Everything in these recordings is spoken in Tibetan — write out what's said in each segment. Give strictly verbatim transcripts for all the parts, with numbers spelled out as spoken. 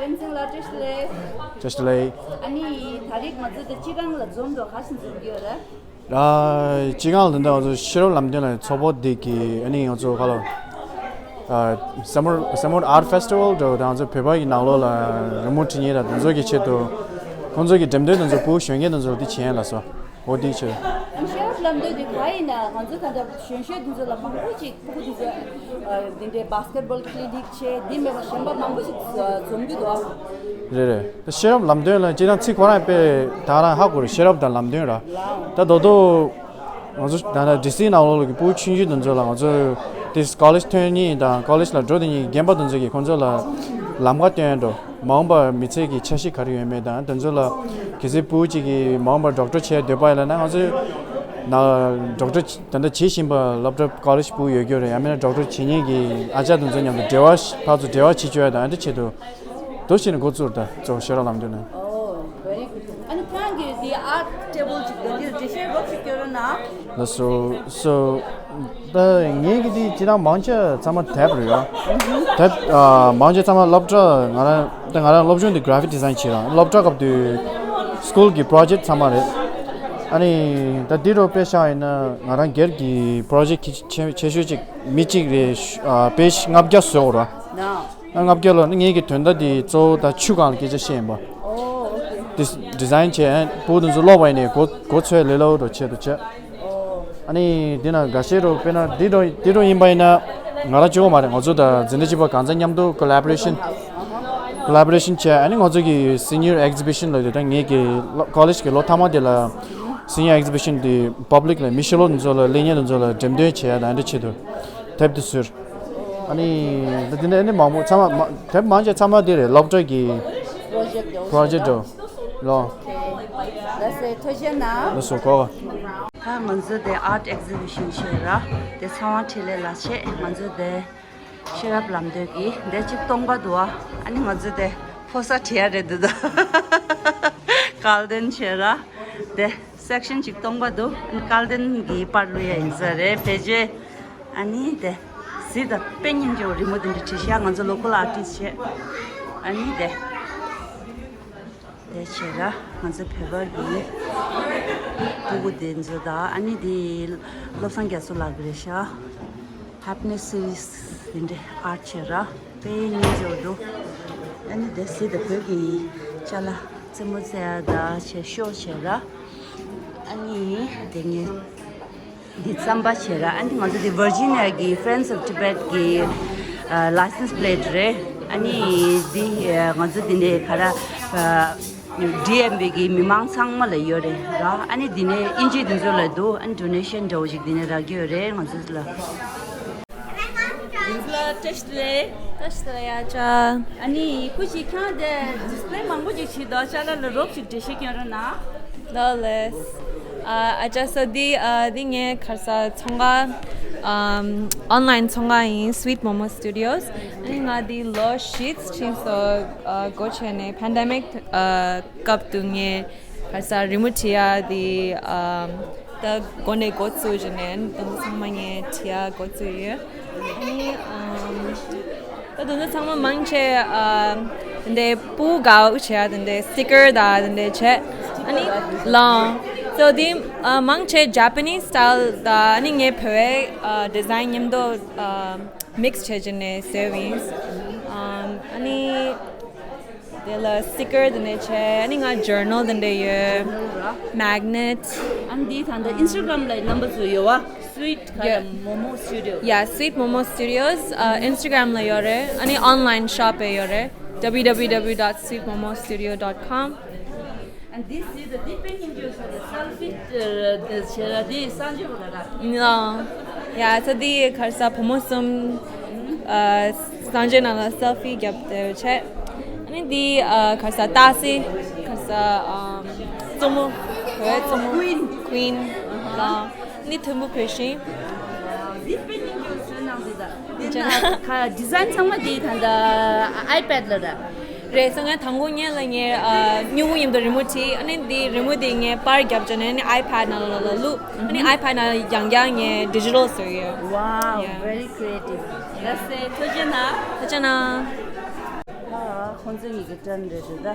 བསྟན་འཛིན་ལགས་བཀྲ་ཤིས་བདེ་ལེགས། བཀྲ་ཤིས་བདེ་ལེགས། ཨ་ནི་ད་རེས་ང་ཚོ་དེ་སྤྱི་བཏང་ལ་འཛོམས་འདུག་ག་རེ་འཛོམས་ཀྱི་ཡོད་རེད། ཨ། སྤྱི་བཏང་ལ་འདི་ང་ཚོ་ཤེས་རབ་ལམ་སྟོན་ལ་ཚོགས་པ་འདི་གི་ཨ་ནི་ང་ཚོ་ག་ལ། ཨ། Summer Summer Art Festival འདྲ་བོ་དང་ང་ཚོ་བོད་པ་ཡི་ནང་ལོགས་ལ་རི་མོ་འབྲི་མཁན་དང་དེ་ཚོ་གི་ཆེད་དུ་ཁོང་ཚོ་གི་འགྲེམས་སྟོན་དེ་ཚོ་ཕྲུ་གུ་གཞོན་སྐྱེས་དེ་ཚོ་ལ་འདི་བྱེད་ཡ་ལ་སོ། འོ་དེའི་ཕྱིར། ཨ་ནི་ཤེས་རབ་ལམ་སྟོན་དེ་ག་ཡིན་ན་ང་ཚོ་ད་ལྟ་གཞོན་གཞོན་དེ་ཚོ་ལ་མང་པོ་ཅིག་ཕྲུ་གུ་དེ་ཚོ་འདི་འདྲའི་basketball clinic བྱས་འདི་མེད་པ་གཞན་པ་མང་པོ་ཅིག་འཛོམས་ཀྱི་འདུག་རེད་རེད། ཤེས་རབ་ལམ་སྟོན་ལ་སྤྱིར་བཏང་ཚིག་ཁོ་རང་དཔེ་ད་རང་ཧ་གོ་རེད། ཤེས་རབ་དང་ལམ་སྟོན་ར། ད་དོ་དོ་ང་ཚོ་ད་ལྟ་ཌི་སི་ནང་ལོགས་ཀྱི་ཕྲུ་གུ་ཆུང་ཆུང་དེ་ཚོ་ལ་ང་ཚོ་དེ་college ཐོན་མཁན་དང་college ལ་འགྲོ་བསྡད་མཁན་གྱི་རྒན་པ་དེ་ཚོ་གིས་ཁོང་ཚོ་ལ་ལམ་ཁ་སྟོན་འགྲོ། མ་འོངས་པར་མི་ཚེ་གི་འཆར་གཞི་ག་རེ་ཡོད་མེད་དང་དེ་ཚོ་ལ། གལ་སྲིད་ཕྲུ་གུ་གཅིག་གིས་མ་འོངས་པར་ཌོག་ཊར་བྱེད་འདོད་པ་ཡིན་ན་ང་ཚོས་ན་ཌོག་ཊར་ད་ལྟ་བྱེད་བཞིན་པ་སློབ་གྲྭ་ཀོ་ལེཇ་ཕྲུ་གུ་ཡོད་རྒྱུ་རེད། ཡང་མིན་ན་ཌོག་ཊར་བྱེད་མཁན་གྱི་ཨ་ཅག་དེ་ཚོ་མཉམ་དུ་འབྲེལ་བ་ཕར་ཚུར་འབྲེལ་བ་བྱེད་བཅུག་ཡ་དང་ཨ་འདྲ་ཆེད་དུ་འདུག་བྱས་ནས་འགོ་བཙུགས། ད་གཙོ་བོ་ཤེས་རབ་ལམ་སྟོན་ནི། ཨོ། very good. ཨ་ནི་ཁྱེད་རང་གི་འདི་art table ཅིག་འདི་འདིར་འགྲེལ་བཤད་རོབ་ཅིག་སྐྱོན་རོགས་གནང་། ལགས་སོ། So ད་ངེད་ཀྱི་དེ་སྤྱིར་བཏང་མང་ཆེ་ཚང་མ་དེབ་རེད་ཡ། དེབ་ཨ། མང་ཆེ་ཚང་མ་སློབ་གྲྭ་ང་རང་ད་ང་རང་སློབ་སྦྱོང་དེ་graphic design བྱས་ར། སློབ་གྲྭ་སྐབས་དུས་སྐུལ་གྱི་project ཚང་མ་རེད། ཨ་ནི་ད་འདི་རུ་དཔེ་བཞག་ཡིན་ན་ང་རང་སྒེར་གྱི་project ཆེ་ཆེ་ཤོས་གཅིག་མི་གཅིག་རེད། ཨ། page ལྔ་བརྒྱ་བཟོས་ཡོད་ར། ལྔ་བརྒྱ་ལ་ནི་ངེད་ཀྱི་དོན་དག་དེ་གཙོ་བོ་ད་ཆུ་སྒང་ལ་སྐད་ཆ་བཤད་ཡིན་པ། ཨོ། ཨོ་ཁེ། དེ་design བྱས་ཕྲུ་གུ་དེ་ཚོ་ཀློག་པ་ཡིན་ནའི་གོ་གོ་ཚོད་ལས་སླ་བོ་འདྲ་ཆེད་དུ་བྱས། ཨོ། ཨ་ནི་འདི་ན་འགའ་ཤས་རུ་དཔེར་ན་འདི་འདྲ་འདི་འདྲ་ཡིན་པ་ཡིན་ན་ང་རང་གཅིག་པོ་མ་རེད། ང་ཚོ་ད་འཛིན་གྲྭ་གཅིག་པ་གང་ཚང་མཉམ་དུ་collaboration collaboration བྱས། ཨ་ནི་ང་ཚོ་གི་senior exhibition ལ་ཡོད་ད་ངེད་ཀྱི་ཀོ་ལེཇ་གི་ལོ་མཐའ་མ་དེ་ལ་senior exhibition དེ་public ལ་མི་ཕྱི་ལོགས་དེ་ཚོ་ལ་གློག་བརྙན་དེ་ཚོ་ལ་འགྲེམས་སྟོན་བྱས་ཡ་ད་འདྲ་ཆེད་དུ་དེབ་དེ་བཟོས། ཨ་ནི་ད་དེ་འདྲ་ཨ་ནི་མང་པོ་ཚང་མ་མ་དེབ་མང་ཆེ་ཚང་མ་དེ་རེད། སློབ་གྲྭ་གི་project འདྲ་བོ་ཞིག་རེད། Project འདྲ་བོ་ལོ། ལགས་སེ་ཐུགས་རྗེ་གནང་། ལགས་སོ་གོ། ད་ང་ཚོ་དེ་art exhibition བྱས་ར། དེ་ཚང་མ་འཕྲིན་ལས་ལགས་བྱས། ང་ཚོ་དེ་ཤེས་རབ་ལམ་སྟོན་གྱི་དེ་གཅིག་སྟོང་པ་འདུག་ཨ། ཨ་ནི་ང་ཚོ་དེ་ཕོ་གསར་བྲིས་ཡ་རེད་འདུག་ད་སྐལ་ལྡན་བྱས་ར། དེ་section གཅིག་སྟོང་པ་འདུག་ཨ་ནི་སྐལ་ལྡན་གྱི་པར་བླུག་ཡ་ཡིན་ས་རེད། བེད་སྤྱོད། ཨ་ནི་དེ་གཟི་དང་དཔེ་སྙིང་རྗེ་བོ་རི་མོ་དེ་འདྲ་བྲིས་ཤག་ང་ཚོ་local artist བྱས། ཨ་ནི་དེ་དེ་བྱས་ར་ང་ཚོ་བོད་པ་གི་ཕྲུ་གུ་དེ་ཚོ་དང་། ཨ་ནི་དེ་བློ་བཟང་རྒྱ་མཚོ་ལགས་ཀྱི་རེད་ཤག Happiness series དེ་འདྲའི་art བྱས་ར། དཔེ་སྙིང་རྗེ་བོ་འདུག་ཨ་ནི་དེ་གཟི་དང་བོད་ཀྱི་ཅ་ལག་རྩེད་མོ་རྩེ་ཡ་དང་བྱས་ཤོ་བྱས་ར། ཨ་ནི་དེ་ངས་འདི་རྩམ་པ་བྱས་ར། ཨ་ནི་ང་ཚོ་འདི་Virginia གི་Friends of Tibet གི་ཨ་license plate རེད། ཨ་ནི་འདི་ཨ་ང་ཚོ་འདི་ནས་ག་ར་ཨ་D M V གི་མི་མང་ཚང་མ་ལ་ཡོད་རེད་ར། ཨ་ནི་འདི་ནས་ཨིན་ཇི་འདི་ཚོ་ལ་འདུག་ཨ་ནི་donation འདྲ་བོ་ཞིག་འདི་ནས་རག་གི་ཡོད་རེད་ང་ཚོ་ལ། ལགས་བཀྲ་ཤིས་བདེ་ལེགས། བཀྲ་ཤིས་བདེ་ལེགས་ཡ་ཅག་ཨ་ནི་སྐུ་མཁྱེན་ཁྱེད་དེ་display མང་པོ་ཅིག་བྱས་འདུག་ཅ་ལག་ལ་རོབ་ཅིག་འགྲེལ་བཤད་སྐྱོན་རོགས་གནང་། ལགས་ལགས། ཨ་ཅག་སོ་འདི་ཨ་འདི་ངའི་ཁ་སང་ཚོང་ཁང་ཨམ་online ཚོང་ཁང་ཡིན། Sweet Momo Studios ཨ་ནི་ང་འདི་ལོ་བཞི་ཕྱིན་སོང་། ཨ་སྒོ་ཕྱེ་ནས་pandemic ཨ་སྐབས་དུ་ངས་ཁ་སང་རི་མོ་བྲིས་ཡ་དེ་ཨམ་ད་འགོ་ནས་འགོ་བཙུགས་བྱས་ནས་དེ་ཚོ་ཚང་མ་ངས་བྲིས་ཡ་འགོ་བཙུགས་ཡོད། ཨ་ནི་ཨམ་ད་དེ་ཚོ་ཚང་མ་མང་ཆེ་ཨམ་དེ་འདྲའི་ཕྲུ་གུ་དགའ་བོ་བྱེད་ཡ་དེ་འདྲའི་sticker དང་དེ་འདྲའི་བྱས། ཨ་ནི་ལགས་སོ་དེ་ཨ་མང་ཆེ་Japanese style དང་ཨ་ནི་ངའི་བོད་པའི་ཨ་design མཉམ་དུ་ཨམ་mix བྱས་བྱས་ནས་བཟོས་པ་ཡིན། ཨམ་ཨ་ནི། དེ་ལ་sticker དེ་འདྲ་བྱས། ཨ་ནི་ང་journal དེ་འདྲ་ཡོད། Magnet ཨ་ནི་འདི་ད་ལྟ་Instagram ལ་number ཚོ་ཡོད་བ། Sweet ག་ཡོད། Momo Studio Yeah, Sweet Momo Studios ཨ་Instagram ལ་ཡོད་རེད། ཨ་ནི་online shop ཡོད་རེད། W W W dot sweet momo studio dot com ཨ་ནི་འདི་སི་ད་འདི་དཔེ་སྙིང་རྗེ་བོ་ཚོ་ལ་selfie བྱས་ར་འདི་གསང་སྤྱོད་ར་ར། ཡ་ཚོ་འདི་ཁར་ས་བུ་མོ་གསུམ། ཨ་སངས་རྒྱས་ནང་ལ་selfie བརྒྱབ་དེ་བྱས། ཨ་ནི་འདི་ཨ་ཁར་ས་ཏཱ་སི། ཁར་ས་ཨམ་གཙོ་མོ། བོད་གཙོ་མོ། Queen Queen ལ་ནི་མཐོན་པོ་བོད་ཤིང་། འདི་དཔེ་སྙིང་རྗེ་བོ་བཟོས་གནང་འདུག་ད་འདི་ན་ཁ་design ཚང་མ་འདི་ད་ད་iPad ལ་ར། རེད་སོང་། ངས་དང་པོ་ཉིད་ལ་ངས་ཨ་སྨྱུ་གུ་མཉམ་དུ་རི་མོ་བྲིས། ཨ་ནི་འདི་རི་མོ་འདི་ངས་པར་བརྒྱབ་བྱས་ནས་ཨ་ནི་iPad ནང་ལ་ལ་བླུགས། ཨ་ནི་iPad ནང་ཡང་བསྐྱར་ངས་digital བཟོས་ཡོད། Wow, yeah. Very creative. ལགས་སེ་ཐུགས་རྗེ་གནང་། ཐུགས་རྗེ་གནང་། ཁོང་ཚོ་གཉིས་ཀྱི་ཊརན་རེད་འདུག་ད།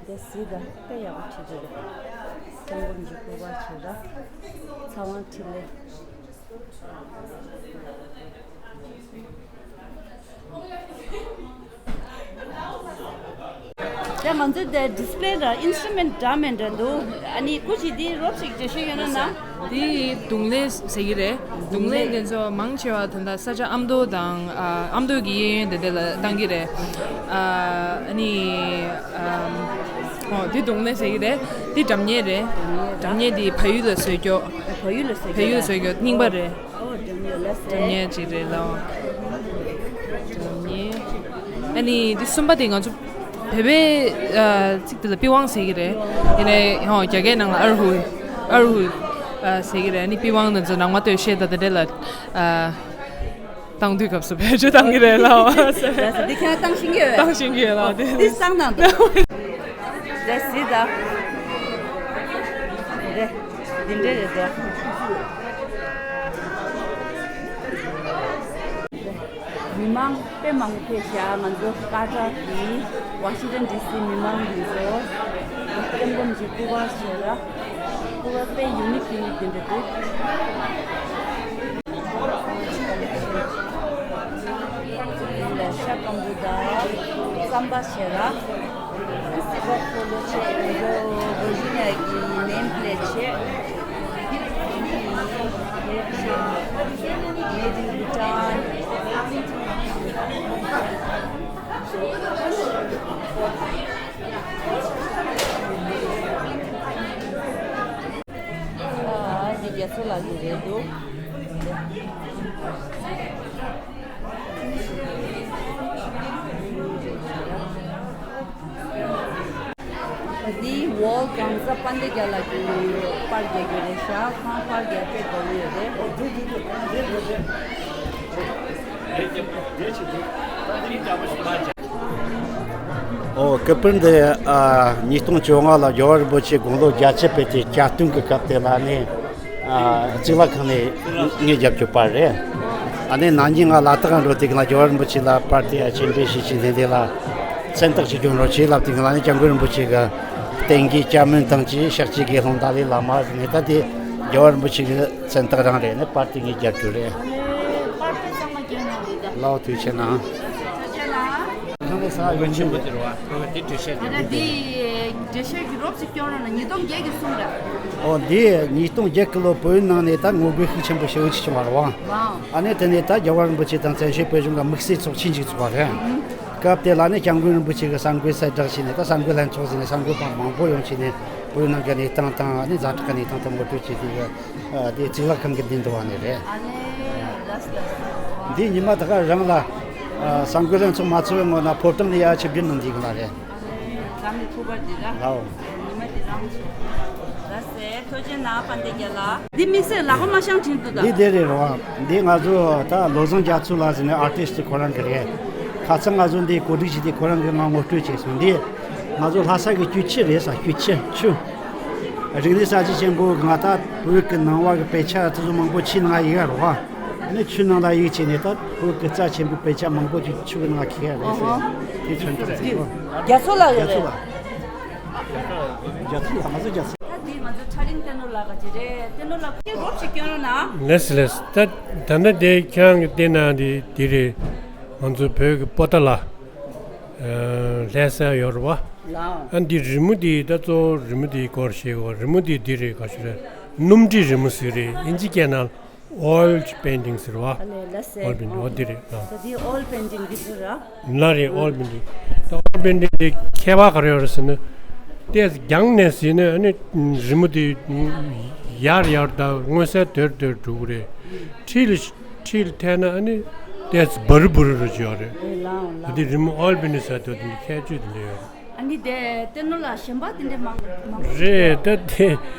འདི་གཟིགས་དང་། དཔེ་ཡག་པོ་བྲིས་འདུག་རེད། སྐྱབས་མགོན་གྱི་སྐུ་པར་བྱས་ར། ཚེ་དབང་འཕྲིན་ལས། ད་ང་ཚོ་དེ་ཌིས་པ་ལེ་ལ་ཨིན་སི་ཊུ་མེན་ཊི་འདྲ་མི་འདྲ་འདུག་ཨ་ནི་སྐུ་མཁྱེན་འདི་རོབ་ཅིག་འགྲེལ་བཤད་ཡོད་ན་གནང་། འདི་རྡུང་ལེན་ཟེར་གྱི་རེད། རྡུང་ལེན་དེ་ཚོ་མང་ཆེ་བ་ད་ལྟ་ས་ཆ་ཨ་མདོ་དང་། ཨ། ཨ་མདོ་གི་གཡས་གཡོན་དེ་འདྲ་ལ་བཏང་གི་རེད། ཨ། ཨ་ནི། ཨམ། ཨོ། འདི་རྡུང་ལེན་ཟེར་གྱི་རེད། འདི་འགྲམ་ཉལ་རེད། འགྲམ་ཉལ་འདི་བལ་ཡུལ་ལ་བཟོས་ཀྱོག་བལ་ཡུལ་ལ་བཟོས་ཀྱོག་རྙིང་པ་རེད། ཨོ། འགྲམ་ཉལ་ལ་ཟེར། འགྲམ་ཉལ་ཅིག་རེད་ལོ། འགྲམ་ཉལ། ཨ་ནི་འདི་གསུམ་པ་དེ་ང་ཚོ་བོད་པའི། ཨ། ཚིག་དེ་ལ་པི་ཝང་ཟེར་གྱི་རེད། ཡིན་ནའི་ཧོ་རྒྱ་སྐད་ནང་ལ་ཨར་ཧུལ། ཨར་ཧུལ། ཨ། ཟེར་གྱི་རེད། ཨ་ནི་པི་ཝང་དེ་ཚོ་ནང་མ་སྟོད་གཞས་དང་དེ་འདྲ་ལ། ཨ། བཏང་དུས་སྐབས་སུ་བེད་སྤྱོད་བཏང་གི་རེད་ལོ། ལགས་སོ། འདི་ཁྱེད་རང་བཏང་ཤེས་ཀྱི་ཡོད། བཏང་ཤེས་ཀྱི་ཡོད་ལོ། འདི་བཏང་གནང་འདུག་རེད། གཟིགས་དང་། རེད། འདི་འདྲ་རེད་འདུག་མི་མང་དཔེ་མང་པོ་ཕེབས་ཤག་ང་ཚོ་ཀ་ཏར་གྱི་ཝ་ཤིང་ཊོན་ཌི་སི་མི་མང་འདི་ཚོ་སྐྱབས་མགོན་གྱི་སྐུ་པར་བྱས་ར། སྐུ་པར་དཔེ་ཡུ་ནིག་ཡུ་ནིག་འདི་འདྲ་འདུག་ལ་ཤ་སྐམ་པོ་དང་རྩམ་པ་བྱས་ར། སི་པ་ཕོ་ལོ་བྱས། ང་ཚོ་ཝར་ཇི་ནི་ཡ་གི་ནེམ་པི་ལེཊ་བྱས། Made in Bhutan. ཨ། འདི་རྒྱ་མཚོ་ལགས་ཀྱི་རེད་འདུག་འདི་ཝོལ་གང་ས་དཔལ་ལྡན་རྒྱལ་ལགས་ཀྱི་པར་རྒྱག་གི་རེད་ཤག་ཁོང་པར་རྒྱག་དཔེ་དགའ་བོ་ཡོད་རེད། ཨོ། སྐུ་པར་འདི། ཨ། ཉིས་སྟོང་བཅོ་ལྔ་ལ་རྒྱལ་བ་རིན་པོ་ཆེ་དགུང་ལོ་བརྒྱད་ཅུ་ཕེབས་ཏེ་གྱ་སྟོན་གྱི་སྐབས་དེ་ལ་ནི། ཨ། གཙུག་ལག་ཁང་ནས་ངས་རྒྱབ་སྐྱོར་པ་རེད། ཨ་ནི་ན་ནིང་ང་ལ་དྭགས་འགྲོ་དུས་ང་རྒྱལ་བ་རིན་པོ་ཆེ་ལ་པར་དེ་ཡ་ཆེན་པོས་ཞིག་ཅིག་ལེན་དེ་ལ་མཚན་རྟགས་ཤིག་སྐྱོན་རོགས་བྱེད་ལབ་དུས་ང་ལ་ནི་སྐྱབས་མགོན་རིན་པོ་ཆེ་གི་བསྟན་རྒྱས་བཅའ་མོལ་དང་བཅས་ཤཱཀྱའི་དགེ་སློང་ཏཱ་ལའི་བླ་མ་ཟེར་ནས། ད་དེ་རྒྱལ་བ་རིན་པོ་ཆེ་གི་མཚན་རྟགས་རང་རེད། ནས་པར་དེ་ངས་རྒྱབ་སྐྱོར་རེད། ཨ་ནི་པར་དེ་ཚང་མ་སྐྱོན་གནང་དེ་ད། ལའོ། ཐུགས་རྗེ་ཆེ་གནང་། ཐུགས་རྗེ་གནང་། ཁང་པའི་ས་ཡོན་ཆེན་པོ་དེ་རེད་བ། ཁང་པ་དེ་འགྲེལ་བཤད། ད་ལྟ་འདི་འགྲེལ་བཤད་ཀྱི་རོབ་ཅིག་སྐྱོན་རོགས་གནང་། ཉིས་སྟོང་བརྒྱད་ཀྱི་གསུང་རེད། ཨོ། འདི་ཉིས་སྟོང་བརྒྱད་ཀྱི་ལོ་བོད་ནང་ནས་ད་ངོ་རྒོལ་ཤུགས་ཆེན་པོ་ཞེ་པོ་ཅིག་བྱུང་བ་རེད་བ། ཨ་ནི་དེ་ནས་ད་རྒྱལ་བ་རིན་པོ་ཆེ་དང་བཙན་བྱོལ་བོད་གཞུང་གི་དམིགས་བསལ་ཚོགས་ཆེན་ཅིག་ཚོགས་པ་རེད། སྐབས་དེ་ལ་ནི་སྐྱབས་མགོན་རིན་པོ་ཆེ་གི་གསར་འགོད་གསལ་བསྒྲགས་བྱས་ནས། ད་གསར་འགོད་ལྷན་ཚོགས་ཟེར་ནས་གསར་འགོད་པ་མང་པོ་ཡོང་བྱས་ནས་བོད་ནང་གི་གནས་སྟངས་དང་། ཨ་ནི་ཛ་དྲག་གི་གནས་སྟངས་དེ་ངོ་སྤྲོད་བྱས་ཏེ། ཨ། དེ་གཙུག་ལག་ཁང་གི་མདུན་དུ་བ་ནས་རེད། ཨ་ནི་ལགས་སོ། འདི་ཉི་མ་ད་ག་རང་ལ། ཨ། གསར་འགོད་ལྷན་ཚོགས་མ་ཚོགས་པའི་སྔོན་ན་ཕོ་བྲང་ནས་ཡར་ཆིབས་བསྒྱུར་གནང་འདི་གི་ལ་རེད། ཨ་ནི་རང་གི་ཐུག་པར་འདི་ར། ལའོ། ཉི་མ་འདི་རང་ཚོ། ལགས་སོ། ཐུགས་རྗེ་གནང་། དཔལ་ལྡན་རྒྱལ་ལགས། འདི་དམིགས་བསལ་ལག་པ་མ་བཤང་བྱིན་འདུག་ད། འདི་དེ་རེད་རོ། འདི་ང་ཚོ་ད་བློ་བཟང་རྒྱ་མཚོ་ལགས་ཟེར་ནས་ཨར་ཊིསི་ཊི་ཁོ་རང་གི་རེད། ཁ་སང་ང་ཚོ་འདི་གོ་སྒྲིག་བྱས་ཏེ་ཁོ་རང་གིས་ང་ངོ་སྤྲོད་བྱས་སོང་། འདི་ང་ཚོ་ལྷ་ས་གི་སྐྱུ་ཆུ་རེད་ས། སྐྱུ་ཆུ། ཆུ། རིག་གནས་གསར་བརྗེ་ཆེན་པོ་གི་ང་ད་བོད་ཀྱི་ནང་བ་གི་དཔེ་ཆ་དེ་ཚོ་མང་པོ་ཆུའི་ནང་གཡུགས་ཡ་རོ། ཨ་ནི་ཆུ་ནང་ལ་གཡུགས་བྱས་ནས་ད་བོད་ཀྱི་རྩ་ཆེན་པོའི་དཔེ་ཆ་མང་པོ་ཅིག་ཆུ་གི་ནང་འཁྱེར་ཡ་རེད་ཟེར། ཨོ་ཧོ། དེ་མཚོན་རྟགས་རེད་རོ། རྒྱ་མཚོ་ལགས་ཡོད་རེད། རྒྱ་མཚོ་ལགས། རྒྱ་མཚོ་ལགས། ང་ཚོ་རྒྱ་མཚོ། ད་འདི་ང་ཚོ་ཁྲ་རིང་བསྟན་འགྲོ་ལགས་ག་ཅི་རེད། བསྟན་འགྲོ་ལགས་ཁྱེད་རོབ་ཅིག་སྐྱོན་རོགས་གནང་། ལགས་སོ་ལགས་སོ། ད་ད་ལྟ་དེ་ཁྱེད་རང་གི་བསྟན་གནང་དེ་འདི་རེད། ང་ཚོ་བོད་ཀྱི་པོ་ཏཱ་ལ། ཨ། ལྷ་ས་ཡོད་རེད་བ། ལའོ། ཨ། འདི་རི་མོ་འདི་ད་གཙོ་བོ་རི་མོ་འདིའི་སྐོར་བཤད་དགོས། རི་མོ་འདི་འདི་རེད། ག་ཞིག་རེད། སྣུམ་འབྲི་རི་མོ་ཟེར་རེད། དབྱིན་ཇི་སྐད་ནང་ཨོ་ཡལ་པེན་ཊིང་ཟེར་བ། ཨ་ལས་ལ་ཟེར། ཨོ་ཡལ་པེན་ཊིང་། ཨོ་འདི་རེད། ཨ། ད་འདི་ཨོ་ཡལ་པེན་ཊིང་འདི་ཚོ་ར། ལ་རེད། ཨོ་ཡལ་པེན་ཊིང་། ད་ཨོ་ཡལ་པེན་ཊིང་འདི་ཁྱད་པར་ག་རེ་ཡོད་རེད་ཟེར་ན། ཏོག་ཙམ་རྒྱང་ནས་གཟིགས་ན་ཨ་ནི་རི་མོ་འདི་ཡར་ཡར་དང་མངོན་གསལ་དོད་དོད་འགྲོ་གི་རེད། འཁྲིས་ལ་འཁྲིས་ལ་ཐད་ན་ཨ་ནི་ཏོག་ཙམ་འབུར་འབུར་རུ་ཅིག་ཡོད་རེད། ཨེ་ལའོ་ལའོ། འདི་རི་མོ་ཨོ་ཡལ་པེན་ཊིང་ཟེར་དུས་འདི་ཁྱད་ཆོས་འདི་འདྲ་ཡོད་རེད། ཨ་ནི་དེ་བསྟན་འགྲོ་ལགས་གཞན་པ་དེ་འདྲས་མང་མང་པོ་རེད། ད་དེ་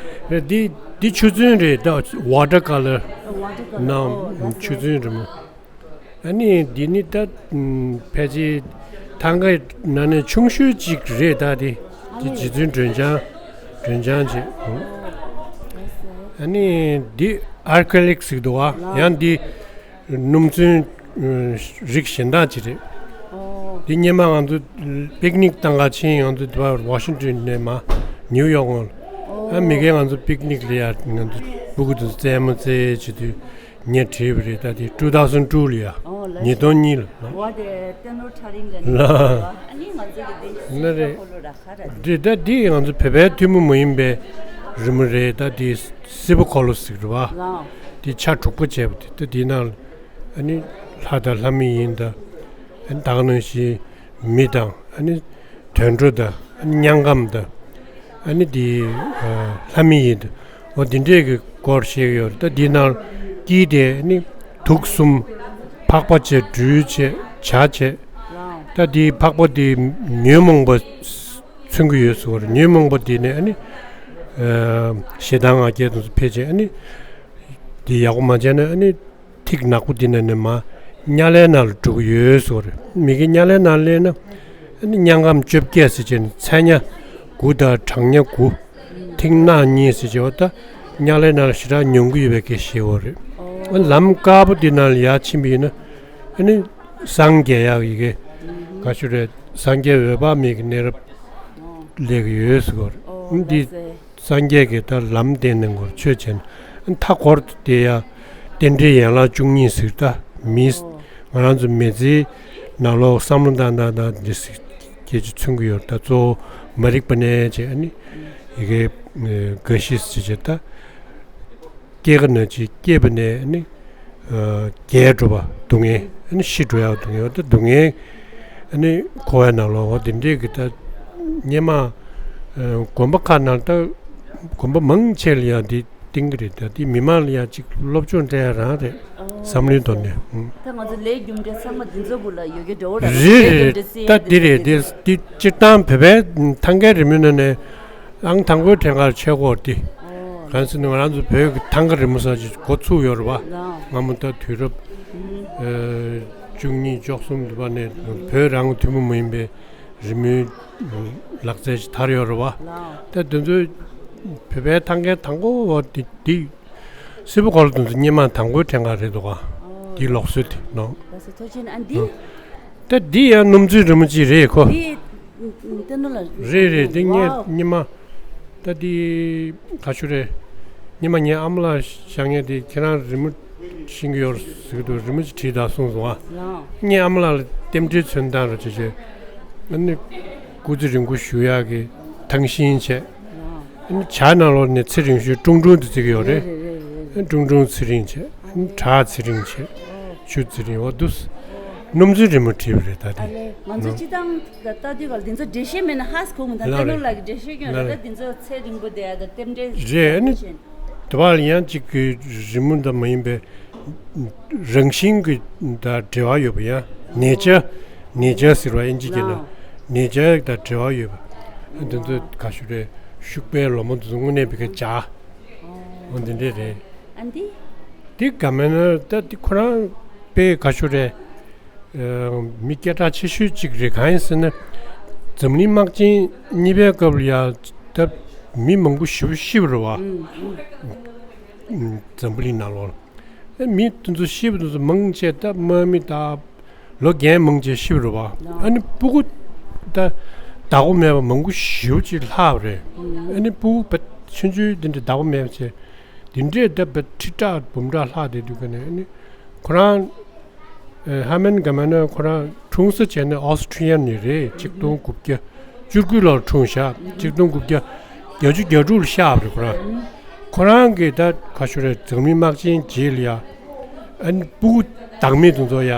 རེད། འདི་འདི་ཆུ་ཚན་རེད། ད་ཝ་ཊར་ཀ་ལར། ཝ་ཊར་ཀ་ལར། ནང་ཨོ་ཆུ་ཚན་རི་མོ། ཨ་ནི་འདི་ནི་ད་ཕལ་ཆེར་ཐང་ག་ནང་ནས་ཆུང་ཤོས་གཅིག་རེད། ད་དེ་དེ་རྗེ་བཙུན་སྒྲོལ་ལྗང་། སྒྲོལ་ལྗང་བྱས། ཨ་ནི་འདི་ཨར་ཁི་ལིག་ཟེར་འདུག་བ། ཡང་འདི་སྣུམ་ཚོན་ རིགས་གཞན་དག་ཅིག་རེད། འདི་སྔོན་མ་ང་ཚོ་པིག་ནིག་བཏང་ག་ཕྱིན། ང་ཚོ་དེ་བར་ཝ་ཤིང་ཊོན་ནས་མར་ནིའུ་ཡོག་ཡོང་། ཨ་མི་རྒན་ང་ཚོ་པིག་ནིག་ལ་ཡ་ང་ཚོ་སྤུ་གུ་དེ་ཚོ་རྩེད་མོ་རྩེ་བྱེད་དུས་ངས་བྲིས་པ་རེད། ད་དེ་two thousand two ལ་ཡ། ཉིས་སྟོང་གཉིས་ལ། ཝ་དེ་ཏན་ནོ་ཁྲ་རིང་རེད། ལ། ཨ་ནི་ང་ཚོ་གི་དེ་ན་རེད། ཁོ་ལོ་ར་ཁ་ར་དེ། དེ་ད་དེ་ང་ཚོ་བོད་པའི་ཐུན་མོང་མ་ཡིན་པའི་རི་མོ་རེད། ད་དེ་སིལ་བུ་འཁོར་ལོ་ཟེར་གི་རེད་བ། དེ་ཆ་དྲུག་པ་བྱས་པ་དེ། ད་དེའི་ནང་ཨ་ནི་ལྷ་དང་ལྷ་མི་ཡིན་དང་། ཨ་ནི་ད་ག་ནང་བཞིན་མི་དང་། ཨ་ནི་དུད་འགྲོ་དང་། ཨ་ནི་དམྱལ་ཁམས་དང་། ཨ་ནི་དེ་ལྷ་མི་ཡིན་དང་། འོ་དེ་འདྲས་ཀྱི་སྐོར་བཤད་ཀྱི་ཡོད་རེད། ད་དེའི་ནང་དཀྱིལ་དེ་ཨ་ནི་དུག་གསུམ། ཕག་པ་བྱས། སྦྲུལ་བྱས། བྱ་བྱས། ད་དེའི་ཕག་པ་དེ་ཉོན་མོངས་པ་མཚོན་གྱི་ཡོད་ཟེར་བ་རེད། ཉོན་མོངས་པ་དེ་ནས་ཨ་ནི་ཞེ་སྡང་ང་རྒྱལ་དུ་འཕེལ་བྱས། ཨ་ནི་དེ་ཡག་པོ་མ་བྱས་ན་ཨ་ནི་ཐིག་ནག་པོ་དེ་ནས་ནས་མར་དམྱལ་བའི་ནང་ལ་འགྲོ་གི་ཡོད་ཟེར་བ་རེད། མི་དགེ་དམྱལ་བའི་ནང་སླེབས་ན་ཨ་ནི་དམྱལ་ཁམས་བཅོ་བརྒྱད་ཟེར་བྱས་ནས་ཚད་ཉ་དགུ་དང་གྲངས་ཉ་དགུ། ཐིག་ནག་གཉིས་ཟེར་བྱས་པ། ད་དམྱལ་བའི་ནང་ཞེ་དྲག་མྱོང་གི་ཡོད་པའི་སྐད་བཤད་པ་རེད། ཨ་ལམ་དཀར་པོ་འདི་ནང་ལ་ཡར་ཕྱིན་པ་ཡིན་ན་ཨ་ནི་སངས་རྒྱས་ཡག་ཡི་གེ་ག་ཞུ་རེད། སངས་རྒྱས་འོད་དཔག་མེད་ཀྱི་གནས་རབས་སླེབས་ཀྱི་ཡོད་ཟེར་གྱི་ཡོད་རེད། འདི་སངས་རྒྱས་ཀྱི་ད་ལམ་བསྟན་ནས་ངོར་ཆོས་བྱས་ནས་མཐའ་འཁོར་དུ་དེ་ཡ་རྟེན་འབྲེལ་ཡན་ལག་བཅུ་གཉིས་ཟེར། ད་མི་ང་རང་ཚོ་མི་ཚེའི་ནང་ལོགས་བསམ་བློ་བཏང་བཏང་བཏང་འདི་སྐད་ཅིག་མཚོན་གྱི་ཡོད། ད་གཙོ་བོ་མ་རིག་པ་ནས་བྱས་ཨ་ནི་ཡི་གེ་འགའ་ཞིག་ཟེར་བྱས། ད་སྐྱེ་རྒ་ན་འཆི། སྐྱེས་པ་ནས་ཨ་ནི་རྒས་འགྲོ་བ་སྡུག་བསྔལ། ཨ་ནི་ཤི་འགྲོ་ཡག་སྡུག་བསྔལ། ད་སྡུག་བསྔལ་ཨ་ནི་འཁོར་བའི་ནང་ལོགས་འོ་དེ་འདྲས་ཀྱི་ད་སྔོན་མ་དགོན་པ་ཁག་ནང་ད་དགོན་པ་མང་ཆེ་ལ་ཡང་འདི་བསྟན་གྱི་རེད། ད་འདི་མི་མང་ལ་ཡང་ཅིག་སློབ་སྦྱོང་སྤྲད་ཡ་རང་རེད། བསམ་བློའི་ཐོག་ནས། ཨང་། ད་ང་ཚོ་ལས་རྒྱུ་འབྲས་ཚང་མ་འདི་ཚོ་གུ་ལ་ཡོད་ཀྱི་འགྲོ་བ་ར། རེད་རེད། ད་འདི་རེད། འདི་འདི་སྤྱིར་བཏང་བོད་པའི་ཐང་གའི་རི་མོའི་ནང་ནས་ཨང་དང་པོའི་ཕྲེང་ཀར་ཆས་སྐོར་འདི། ཨོ། གང་ཟེར་ན་ང་རང་ཚོ་བོད་ཀྱི་ཐང་ག་རི་མོ་ཟེར་ཅིག་འགོ་ཚུགས་ཡོད་རེད་བ། ལགས། སྔ་མོ་ད་དུས་རབས་ཨུམ། ཨ་བཅུ་གཉིས་བཅུ་གསུམ་དུ་བ་ནས་བོད་རང་གི་ཐུན་མོང་མ་ཡིན་པའི་རི་མོའི་ལག་རྩལ་ཞིག་དར་ཡོད་རེད་བ། ལགས། ད་དེ་ཚོའི་བོད་པའི་ཐང་གའི་དང་པོ་བ་དེ་དེ་སིལ་བུ་འཁོར་ལོ་དེ་ཚོ་སྔོན་མ་དང་པོའི་ཕྲེང་ཀ་རེད་འདུག་ག། ཨོ། དེའི་ལུགས་སྲོལ་དེ་ནོ། ལགས་སོ། ཐུགས་རྗེ་ཆེ། ཨ་འདི། ད་འདི་ཡང་སྣུམ་ཚོན་རི་མོ་ཅིག་རེད་ཁོ། འདི་ཏན་ཏན་ལ། རེད་རེད། འདི་ངས་ཝའོ། སྔོན་མ་ད་འདི་ག་ཞུ་རེད། སྔོན་མ་ངའི་ཨ་མ་ལགས་བཞག་མཁན་དེ་ཁྱེད་རང་རི་མོ་ཤེས་ཀྱི་ཡོད་ཟེར་གྱི་འདུག། རི་མོ་ཅིག་བྲིས་དང་གསུངས་སོང་ཨ། ལགས། ངའི་ཨ་མ་ལགས་ལ་རྟེན་འབྲེལ་མཚོན་སྟངས་ར་བྱེད་བྱེད། ཨ་ནི་སྐུ་ཚེ་རིང་པོ་བཞུགས་ཡག་གི་ཐང་ཤིང་བྱས། ལགས། ཨ་ནི་བྱ་ནང་ལོགས་ནས་ཚེ་རིང་ཤོས་ཀྲུང་ཀྲུང་དེ་བརྩི་གི་ཡོད་རེད། རེད་རེད་རེད་རེད། ཀྲུང་ཀྲུང་ཚེ་རིང་བྱས། ཨ་ནི་བྲག་ཚེ་རིང་བྱས། ཆུ་ཚེ་རིང་འོ་འདུག། སྣུམ་ཚོན་རི་མོ་བྲིས་པ་རེད་ད་དེ། ཨ་ལས། ང་ཚོ་ནོ། སྤྱི་བཏང་ད་ལྟ་དུས་ག་ལ་དེ་ཚོ་འགྲེལ་བཤད་མེད་ན་ཧ་སི་གོ་མི་ད། ལ་ལྟ་ནོར་རེད། ལགས་ཀྱི་འགྲེལ་བཤད་སྐྱོན་ལ་རེད། ད་རེད། དེ་ཚོ་ཚེ་རིང་པོ་བསྡད་ཡ་ད་རྟེན་འབྲེལ་རེད། ཨ་ནི་བྱས། དེ་བ་ལ་ཡང་གཅིག་གི་རི་མོ་འདྲ་མ་ཡིན་པའི་རང་བཞིན་གྱི་དང་འབྲེལ་བ་ཡོད་པ་ཡང་ནེ་ཅར། ནེ་ཅར་ཟེར་བ་ཨིན་ཇི་སྐད་ནང་། ལགས། ནེ་ཅར་དང་འབྲེལ་བ་ཡོད་པ། ཨ་འདི་ཚོ་ག་ཞུ་རེད། ཤུག་པའི་ལོ་མ་འདི་ཚོ་དངོས་གནས་བི་ཁ་འཇའ། འོ་འདི་འདྲས་རེད། ཨ་འདི། འདི་ག་མེད་ན་ད་འདི་ཁོ་རང་དཔེ་ག་ཞུ་རེད། ཨ་མི་སྐད་གྲགས་ཆེ་ཤོས་གཅིག་རེད། གང་ཡིན་ཟེར་ན། འཛམ་གླིང་དམག་ཆེན་གཉིས་པའི་སྐབས་ལ་ཡ་ད་མི་མང་པོ་ཞེ་པོ་ཤི་བ་རེད་བ། ཨུམ་ཨུམ། འཛམ་བུ་གླིང་ནང་ལོགས་ལ། ཨ་མི་དེ་ཚོ་ཤི་བ་དེ་ཚོ་མང་ཆེ་ད་དམག་མི་དང་ལོ་རྒན་མང་ཆེ་ཤི་བ་རེད་བ། ཨ་ནི་སྤུ་གུ་ད་བདག་པོ་མེད་པ་མང་པོ་ཞེ་པོ་ཅིག་ལྷག་པ་རེད། ཨ་ནི་སྤུ་གུ་བ་ཆུང་ཆུང་དེ་འདྲ་བདག་པོ་མེད་པ་བྱས། དེ་འདྲས་ད་བ་ཁྲི་ཕྲག་འབུམ་ཕྲག་ལྷག་བསྡད་དུས་ཀ་ནས་ཨ་ནི་ཁོ་རང་ཨ་ཧ་མན་ག་མ་ན་ཁོ་རང་འཁྲུངས་ས་བྱས་ནས་ཨོ་སི་ཁྲི་ཡ་ནས་རེད། ཆིག་སྟོང་དགུ་བརྒྱ་བཅུ་དགུ་ལོར་འཁྲུངས་ཤག། ཆིག་སྟོང་དགུ་བརྒྱ་བརྒྱད་ཅུ་གྱ་དྲུག་ལ་གཤགས་པ་རེད་ཁོ་རང་། ཁོ་རང་གིས་ད་ག་ཞུ་རེད། འཛམ་གླིང་དམག་ཆེན་རྗེས་ལ་ཡ་ཨ་ནི་སྤུ་གུ་བདག་མེད་དེ་ཚོ་ཡ་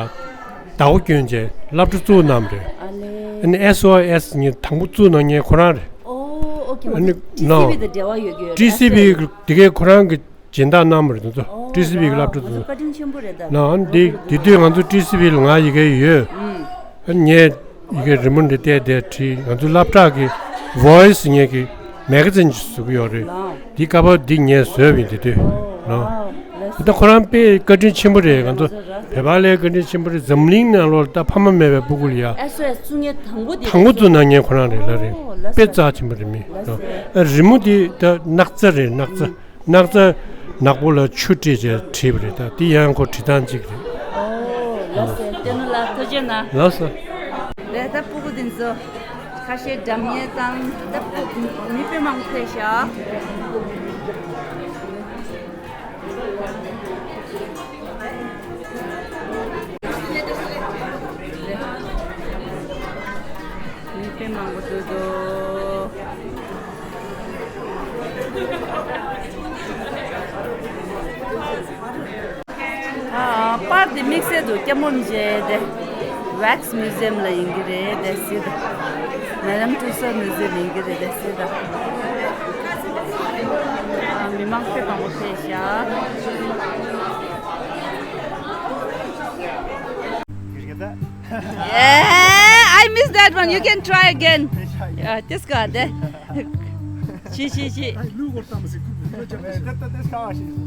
བདག་པོ་བསྐྱོན་བྱས་སློབ་གྲྭ་བཙུགས་གནང་བ་རེད། ཨ་ནི་ཨེས་ཨོ་ཨེས་ངས་དང་པོ་བཙུགས་གནང་མཁན་ཁོ་རང་རེད། ཨོ་ཨོ་ཁེ། ཨ་ནི་ཊི་སི་ཝི་དང་འབྲེལ་བ་ཡོད་ཀྱི་ཡོད་རེད། ཊི་སི་ཝི་དེ་གས་ཁོ་རང་གི་སྦྱིན་བདག་གནང་བ་རེད་དེ་ཚོ། ཨོ་ཊི་སི་ཝི་གི་སློབ་གྲྭ་དེ་ཚོ། བཀའ་དྲིན་ཆེན་པོ་རེད་ད། ནའང་འདི་དེ་དུས་ང་ཚོ་ཊི་སི་ཝི་ལ་ང་ཡི་གེ་ཡོད། ཨ་ངས་ཡི་གེ་རི་མོ་འདི་བལྟས་བལྟས་བྲིས། ང་ཚོ་སློབ་གྲྭ་གི་ཝོ་ཡི་སི་ངས་གི་མེ་ག་ཛིན་ཞིག་བཟོ་གི་ཡོད་རེད། དེ་ཀ་པར་འདི་ངས་བཟོས་པ་ཡིན་དེ་དུས། ནོ། ད་ཁོ་རང་དཔེ་བཀའ་དྲིན་ཆེན་པོ་རེད། ང་ཚོ་བོད་པ་ལའི་བཀའ་དྲིན་ཆེན་པོ་རེད། འཛམ་གླིང་ནང་ལོགས་ད་ཕ་མ་མེད་པའི་སྤུ་གུ་ལ་ཡ་ཨེས་ཨོ་ཨེས་བཙུགས་མཁན་དང་པོ་དེ། དང་པོ་བཙུགས་གནང་མཁན་ཁོ་རང་རེད་ལ་རེད། ཨོ་ལ་དཔེ་རྩ་ཆེན་པོ་རེད་མི། ལ་ནོ། ཨ་རི་མོ་འདི་ད་སྣག་ཚ་རེད། སྣག་ཚ། སྣག་ཚ་ནག་པོ་ལ་ཆུ་བྲིས་བྱས་བྲིས་པ་རེད། ད་འདི་ཡང་ཁོ་བྲིས་སྟངས་གཅིག་རེད། ཨོ་ལ་ ན། ལགས་སོ། དེ་ད་སྤུ་གུ་དེ་ཚོ་ཁ་ཤས་འགྲམ་ཉལ་དང་། ད་སྤུ་མི་དཔེ་མང་པོ་ཕེབས་ཤག་མི་དཔེ་མང་པོ་འདུག་དོ། ཨ། པར་འདི་དམིགས་བསལ་དུ་སྐྱ་མོ་མཇལ་ཏེ། Wax Museum ལ་ཡིན་གྱི་རེད་དེ་སྲིད། Madame Tussauds Museum ཡིན་གྱི་རེད་དེ་སྲིད། ཨ། མི་མང་དཔེ་མང་པོ་ཕེབས་ཤག Yeah, I missed that one. You can try again. Yeah, this guy there. ཤི་ཤི་ཤི།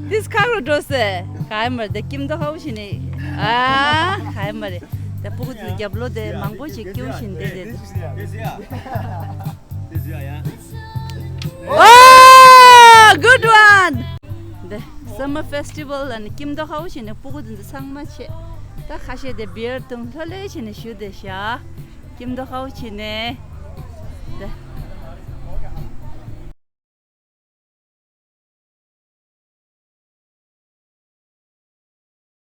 This car འགྲོ་སེ། ག་ཡི་མ་རེད། ཀིམ་དོ་ཧའུ་ཤི་ནི། ཨ། ག་ཡི་མ་རེད། ད་སྤུ་གུ་དེ་རྒྱབ་ལོགས་དེ་མང་པོ་ཞིག་སྐྱེལ་བཞིན་བསྡད་དེ། Oh, good one. འདི་Summer Festival ལ་ནི་ཀིམ་དོ་ཧའུ་ཤི་ནི་སྤུ་གུ་དེ་ཚོ་ཚང་མ་ཆེ། ད་ཁ་ཤས་དེ་བི་ཡར་འཐུང་ལྷོད་ལྷོད་བྱས་ནས་བཞུགས་བསྡད་ཤག་ཀིམ་དོ་ཧའུ་ཤི་ནི། འདི།